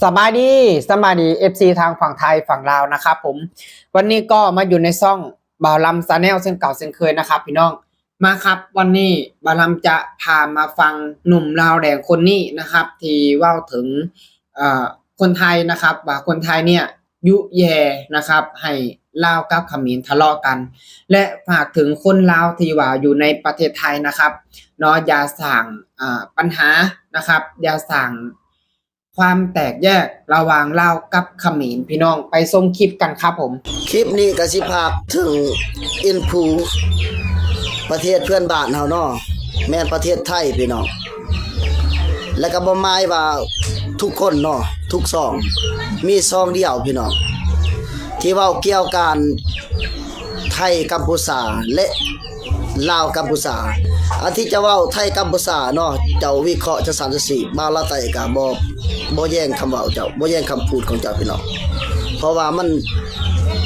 ສະບາຍດີ ສະບາຍດີ ເອັຟຊີ ທາງຝັ່ງໄທຝັ່ງລາວນະຄັບຜົມ. ວັນນີ້ກໍມາຢູ່ໃນຊ່ອງບ່າວລຳ Channel ເຊັ່ນເກົ່າເຊັ່ນເຄີຍນະຄັບພີ່ນ້ອງ. ມາຄັບ ວັນນີ້ບ່າວລຳຈະພາມາຟັງໜຸ່ມລາວແດງຄົນນີ້ນະຄັບ ທີ່ເວົ້າເຖິງ ເອີ ຄົນໄທນະຄັບ ວ່າຄົນໄທເນ່ຍຍຸແຍ່ນະຄັບ ໃຫ້ລາວກັບຂະເໝນທະເລາະກັນ ແລະ ຝາກເຖິງຄົນລາວທີ່ວ່າຢູ່ໃນປະເທດໄທນະຄັບເນາະ ຢ່າສ້າງ ເອີ ປັນຫານະຄັບ ຢ່າສ້າງຄວາມແຕກແຍກລະຫວ່າງລາວກັບຂະເໝນ. ພີ່ນ້ອງໄປຊົມຄລິບກັນຄັບຜົມ. ຄລິບນີ້ກໍຊິຝາກເຖິງອິນຟູປະເທດເພື່ອນບ້ານເຮົາເນາະ ແມ່ນປະເທດໄທພີ່ນ້ອງ. ແລະກໍບໍ່ໝາຍວ່າທຸກຄົນເນາະ ທຸກຊ່ອງ ມີຊ່ອງດຽວພີ່ນ້ອງ ທີ່ເວົ້າກ່ຽວການໄທກຳປູຊາ ແລະ ລາວກຳປູຊາ. ອັນທີ່ຈະເວົ້າໄທກຳປູຊາເນາະ ເຈົ້າວິເຄາະຈັ່ງຊັ້ນຈັ່ງຊີ້ ບ່າວລາວໃຕ້ກໍບໍ່ ບໍ່ແຍ່ງຄຳເວົ້າເຈົ້າ ບໍ່ແຍ່ງຄຳພູດຂອງເຈົ້າພີ່ນ້ອງ ເພາະວ່າມັນ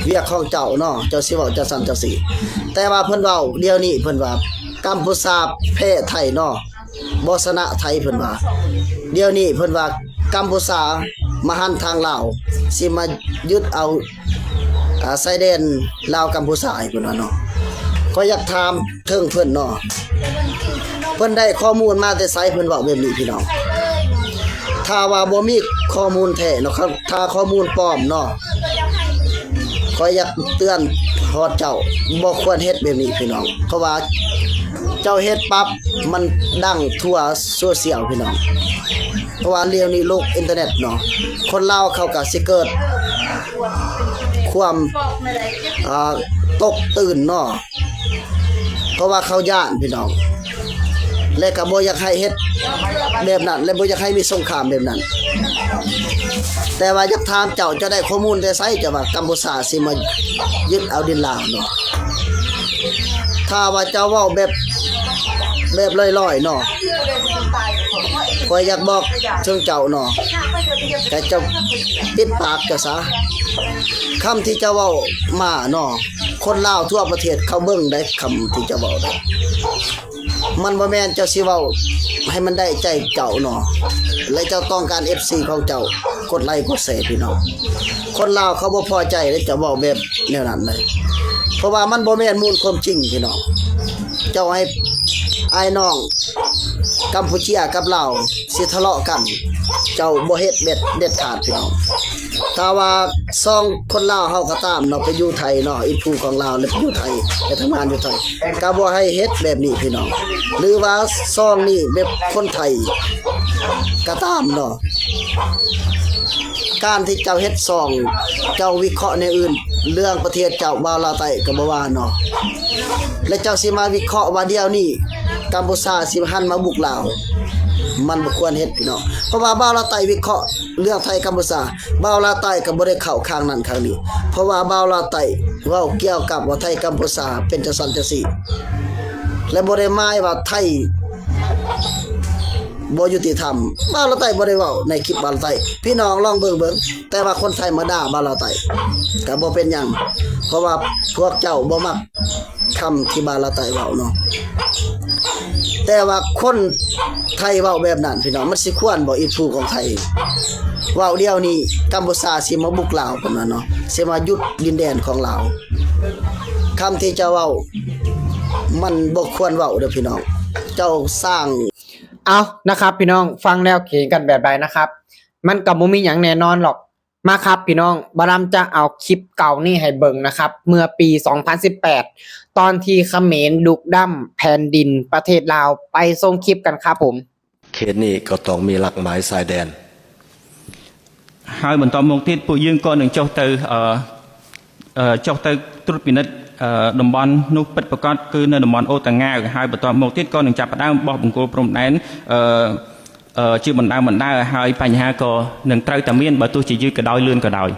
ວຽກຂອງເຈົ້າເນາະ ເຈົ້າຊິເວົ້າຈັ່ງຊັ້ນຈັ່ງຊີ້. ແຕ່ວ່າເພິ່ນເວົ້າດຽວນີ້ ເພິ່ນວ່າກຳປູຊາແພ້ໄທເນາະ ບໍ່ຊະນະໄທເພິ່ນວ່າ. ດຽວນີ້ເພິ່ນວ່າກຳປູຊາມາຫັນທາງລາວ ຊິມາຍຶດເອົາ ອາ ຊາຍແດນລາວກຳປູຊາໃຫ້ເພິ່ນວ່າເນາະ. ຂ້ອຍຢາກຖາມເຖິງເພິ່ນເນາະ ເພິ່ນໄດ້ຂໍ້ມູນມາແຕ່ໃສ ເພິ່ນເວົ້າແບບນີ້ພີ່ນ້ອງ? ຖ້າວ່າບໍ່ມີຂໍ້ມູນແທ້ເນາະ ຖ້າຂໍ້ມູນປອມເນາະ ຂ້ອຍຢາກເຕືອນຮອດເຈົ້າ ບໍ່ຄວນເຮັດແບບນີ້ພີ່ນ້ອງ ເພາະວ່າເຈົ້າເຮັດປັບ ມັນດັງທົ່ວໂຊຊຽວພີ່ນ້ອງ. ເພາະວ່າດຽວນີ້ໂລກອິນເຕີເນັດເນາະ ຄົນລາວເຂົາກໍຊິເກີດຄວາມ ອ່າ ຕົກຕື່ນເນາະ ເພາະວ່າເຂົາຢ້ານພີ່ນ້ອງ ແລະກໍບໍ່ຢາກໃຫ້ເຮັດແບບນັ້ນ ແລະບໍ່ຢາກໃຫ້ມີສົງຄາມແບບນັ້ນ. ແຕ່ວ່າຢາກຖາມເຈົ້າ ເຈົ້າໄດ້ຂໍ້ມູນແຕ່ໃສ ເຈົ້າວ່າກຳປູຊາຊິມາຍຶດເອົາດິນລາວເນາະ? ຖ້າວ່າເຈົ້າເວົ້າແບບ ແບບລອຍໆເນາະ ຂ້ອຍຢາກບອກເຖິງເຈົ້າເນາະ ແຕ່ເຈົ້າປິດປາກເຈົ້າຊະ. ຄຳທີ່ເຈົ້າເວົ້າມາເນາະ ຄົນລາວທົ່ວປະເທດເຂົາເບິ່ງໄດ໋ ຄຳທີ່ເຈົ້າເວົ້າໄດ໋ ມັນບໍ່ແມ່ນເຈົ້າຊິເວົ້າໃຫ້ມັນໄດ້ໃຈເຈົ້າເນາະ ແລະເຈົ້າຕ້ອງການເອັຟຊີຂອງເຈົ້າ ກົດໄລກົດແຊພີ່ນ້ອງ. ຄົນລາວເຂົາບໍ່ພໍໃຈເດ້ ເຈົ້າເວົ້າແບບແນວນັ້ນເລີຍ ເພາະວ່າມັນບໍ່ແມ່ນມູນຄວາມຈິງພີ່ນ້ອງ. ເຈົ້າໃຫ້ອ້າຍນ້ອງກຳປູເຈຍກັບລາວຊິທະເລາະກັນ ເຈົ້າບໍ່ເຮັດເດັດ ເດັດຂາດພີ່ນ້ອງ. ຖ້າວ່າສອງຄົນລາວເຮົາກໍຕາມເນາະ ໄປຢູ່ໄທເນາະ ອີກຜູ້ຂອງລາວ ແລະ ໄປຢູ່ໄທ ໄປທຳງານຢູ່ໄທ ກໍບໍ່ໃຫ້ເຮັດແບບນີ້ພີ່ນ້ອງ. ຫຼືວ່າຊ່ອງນີ້ແບບຄົນໄທກໍຕາມເນາະ ການທີ່ເຈົ້າເຮັດຊ່ອງ ເຈົ້າວິເຄາະແນວອື່ນ ເລື່ອງປະເທດເຈົ້າ ບ່າວລາວໃຕ້ກໍບໍ່ວ່າເນາະ ແລະ ເຈົ້າຊິມາວິເຄາະວ່າດຽວນີ້ກຳປູຊາຊິຫັນມາບຸກລາວ ມັນບໍ່ຄວນເຮັດພີ່ນ້ອງ. ເພາະວ່າບ່າວລາວໃຕ້ວິເຄາະເລື່ອງໄທກຳປູຊາ ບ່າວລາວໃຕ້ກໍບໍ່ໄດ້ເຂົ້າຂ້າງນັ້ນຂ້າງນີ້ ເພາະວ່າບ່າວລາວໃຕ້ເວົ້າກ່ຽວກັບວ່າໄທກຳປູຊາເປັນຈັ່ງຊັ້ນຈັ່ງຊີ້ ແລະ ບໍ່ໄດ້ໝາຍວ່າໄທບໍ່ຍຸຕິທຳ. ບ່າວລາວໃຕ້ບໍ່ໄດ້ເວົ້າໃນຄລິບບ່າວລາວໃຕ້ ພີ່ນ້ອງລອງເບິ່ງເບິ່ງ. ແຕ່ວ່າຄົນໄທມາດ່າບ່າວລາວໃຕ້ກໍບໍ່ເປັນຫຍັງ ເພາະວ່າພວກເຈົ້າບໍ່ມັກຄຳທີ່ບ່າວລາວໃຕ້ເວົ້າເນາະ. ແຕ່ວ່າຄົນໄທເວົ້າແບບນັ້ນພີ່ນ້ອງ ມັນຊິຄວນບໍ່ ອີກຜູ້ຂອງໄທເວົ້າດຽວນີ້ກຳປູຊາຊິມາບຸກລາວປານນັ້ນເນາະ ຊິມາຍຶດດິນແດນຂອງລາວ. ຄຳທີ່ເຈົ້າເວົ້າມັນບໍ່ຄວນເວົ້າເດີ້ພີ່ນ້ອງ ເຈົ້າສ້າງ. ເອົານະຄັບພີ່ນ້ອງ ຟັງແລ້ວຄິດເຫັນກັນແບບໃດນະຄັບ? ມັນກໍບໍ່ມີຫຍັງແນ່ນອນຫຼອກ. ມາຄັບພີ່ນ້ອງ ບ່າວລຳຈະເອົາຄລິບເກົ່ານີ້ໃຫ້ເບິ່ງນະຄັບ ເມື່ອປີສອງພັນສິບແປດ ຕອນທີ່ຂະເໝນລຸກດ້ຳແຜ່ນດິນປະເທດລາວ ໄປຊົມຄລິບກັນຄັບຜົມ. ເຂດນີ້ກໍຕ້ອງມີຫຼັກໝາຍຊາຍແດນ. ហើយបន្តមកទៀត ពួកយើងក៏នឹងចុះទៅ អឺ អឺ ចុះទៅត្រួតពិនិត្យ អឺ តំបន់នោះពិតប្រាកដ គឺនៅតំបន់អូរតាង៉ាវ ហើយបន្តមកទៀតក៏នឹងចាប់ផ្ដើមបោះបង្គោលព្រំដែន អឺ អឺ ជាបណ្ដើរៗ ហើយបញ្ហាក៏នឹងត្រូវតែមាន បើទោះជាយឺតក៏ដោយ លឿនក៏ដោយ.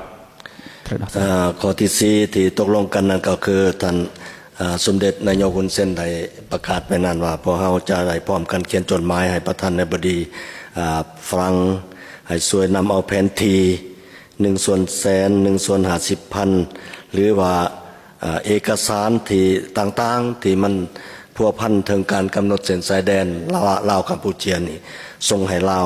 ត្រូវដោះស្រាយ. អឺ ຂໍ້ທີສີ່ ທີ່ຕົກລົງກັນນັ້ນກໍຄື ທ່ານ ເອີ ສົມເດັດນາຍົກ ຮຸນ ເຊນ ໄດ້ປະກາດໄປນັ້ນວ່າ ພວກເຮົາຈະໄດ້ພ້ອມກັນຂຽນຈົດໝາຍໃຫ້ປະທານາທິບໍດີ ອາ ຝຣັ່ງ ໃຫ້ຊ່ວຍນຳເອົາແຜນທີ່ໜຶ່ງສ່ວນແສນ, ໜຶ່ງສ່ວນຫ້າສິບພັນ ຫຼືວ່າ ເອີ ເອກະສານທີ່ຕ່າງໆ ທີ່ມັນພົວພັນເຖິງການກຳນົດເສັ້ນຊາຍແດນລາວ ລາວກຳປູເຈຍນີ້ ສົ່ງໃຫ້ລາວ.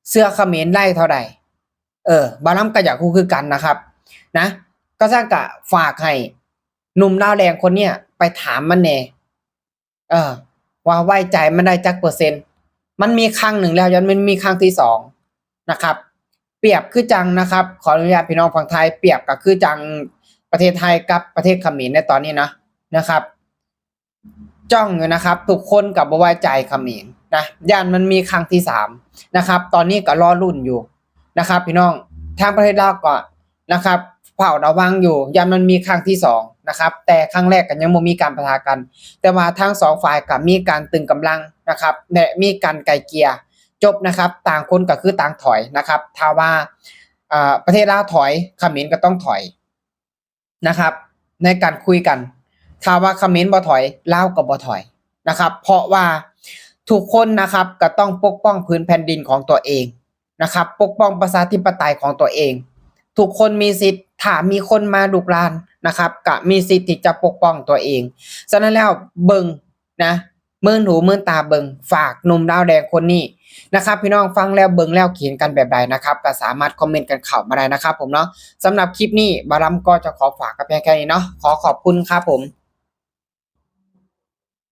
ເສື້ອຂະເໝນໄດ້ເທົ່າໃດ? ເອີ ບ່າວລຳກໍຢາກຮູ້ຄືກັນນະຄັບ ນະ ກໍຊັ້ນກໍຝາກໃຫ້ໜຸ່ມລາວແດງຄົນເນີ້ຍໄປຖາມມັນແດ່ ເອີ ວ່າໄວ້ໃຈມັນໄດ້ຈັກເປີເຊັນ? ມັນມີຄັ້ງໜຶ່ງແລ້ວ ຢ້ານມັນມີຄັ້ງທີສອງນະຄັບ. ປຽບຄືຈັ່ງນະຄັບ ຂໍອະນຸຍາດພີ່ນ້ອງຝັ່ງໄທ ປຽບກໍຄືຈັ່ງປະເທດໄທກັບປະເທດຂະເໝນໃນຕອນນີ້ນະ ນະຄັບ ຈ້องຢູ່นะครับ ทุกคนก็บ่ไว้ใจเขมรนะ ย่านมันมีครั้งที่สามนะครับ ตอนนี้ก็รอลุ้นอยู่นะครับ พี่น้อง ทางประเทศลาวก็นะครับ เฝ้าระวังอยู่ ย่านมันมีครั้งที่สองนะครับ แต่ครั้งแรกก็ยังบ่มีการปะทะกัน แต่ว่าทั้งสองฝ่ายก็มีการตึงกำลังนะครับ และมีการไกล่เกลี่ยจบนะครับ ต่างคนก็คือต่างถอยนะครับ ถ้าว่า เอ่อ ประเทศลาวถอย เขมรก็ต้องถอย นะครับ ในการคุยกัน ถ้าว่าเขมรบ่ถอย ลาวก็บ่ถอยนะครับ เพราะว่าทุกคนนะครับ ก็ต้องปกป้องผืนแผ่นดินของตัวเองนะครับ ปกป้องประชาธิปไตยของตัวเอง ทุกคนมีสิทธิ์ ถ้ามีคนมาลุกรานนะครับ ก็มีสิทธิ์ที่จะปกป้องตัวเอง ฉะนั้นแล้วเบิ่งนะ เมินหูเมินตาเบิ่ง ฝากหนุ่มลาวแดงคนนี้นะครับ พี่น้องฟังแล้วเบิ่งแล้วคิดเห็นกันแบบใดนะครับ ก็สามารถคอมเมนต์กันเข้ามาได้นะครับผมเนาะ สำหรับคลิปนี้บ่าวลำก็จะขอฝากกันเพียงแค่นี้เนาะ ขอขอบคุณครับผม